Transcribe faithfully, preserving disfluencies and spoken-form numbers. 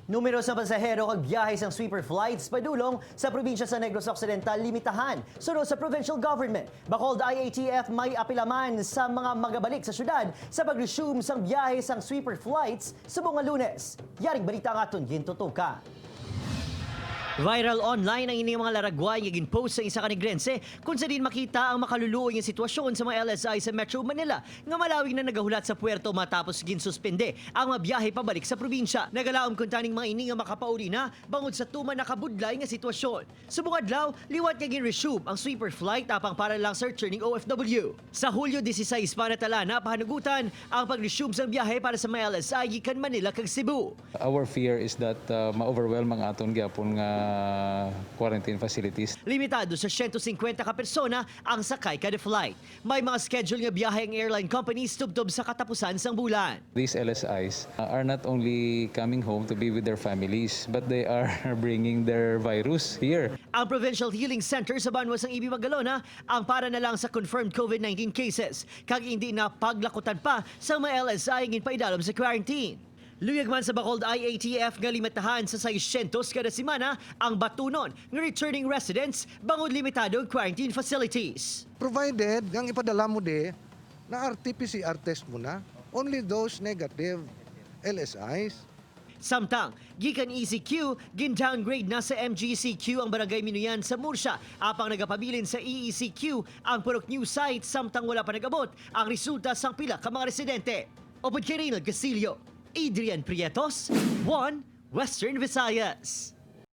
Numero sa pasahero kag biyahe sang sweeper flights padulong sa probinsya sa Negros Occidental limitahan. Suno sa provincial government, Bacolod I A T F may apila man sa mga magabalik sa syudad sa pag-resume sang biyahe sang sweeper flights subong nga Lunes. Yaring balita ang aton gintutukan. Viral online ang ining mga laragway nga ginpost sa isa ka Negrense, kung sa diin makita ang makaluluoy nga sitwasyon sa mga L S I sa Metro Manila nga malawig na nagahulat sa puerto matapos ginsuspende ang mga biyahe pabalik sa probinsya. Nagalaom kuntani ang mga ini nga makapauli na bangod sa tuman nakabudlay nga sitwasyon. Subong adlaw, liwat nga gin-resume ang sweeper flight apang para lang sa returning O F W. Sa Hulyo dieciséis pa natala na pahanugutan ang pag-resume sang biyahe para sa mga L S I gikan Manila kag Cebu. Our fear is that uh, ma-overwhelm ang aton gyapon nga quarantine facilities. Limitado sa siyento singkwenta ka persona ang sakay kada flight. May mga schedule nga biyahe ang airline companies tubtob sa katapusan sang bulan. These L S Is uh, are not only coming home to be with their families, but they are bringing their virus here. Ang Provincial Healing Center sa banwa sang Ibi Magalona ang para na lang sa confirmed COVID nineteen cases, kag indi na paglakutan pa sa mga L S I nga ginpaidalom sa quarantine. Luyag man sa Bacolod I A T F nga limitahan sa seiscientos kada semana ang batunon nga returning residents bangod limitado ang quarantine facilities. Provided nga ang ipadala mo di na R T P C R test mo na, only those negative L S Is. Samtang, gikan E C Q, gin-downgrade na sa M G C Q ang Barangay Minuyan sa Murcia, apang nagapabilin sa E E C Q ang Purok News site samtang wala pa nag-abot ang resulta sang pila ka mga residente. Upod kay Reynald Castillo, Adrian Prietos, One Western Visayas.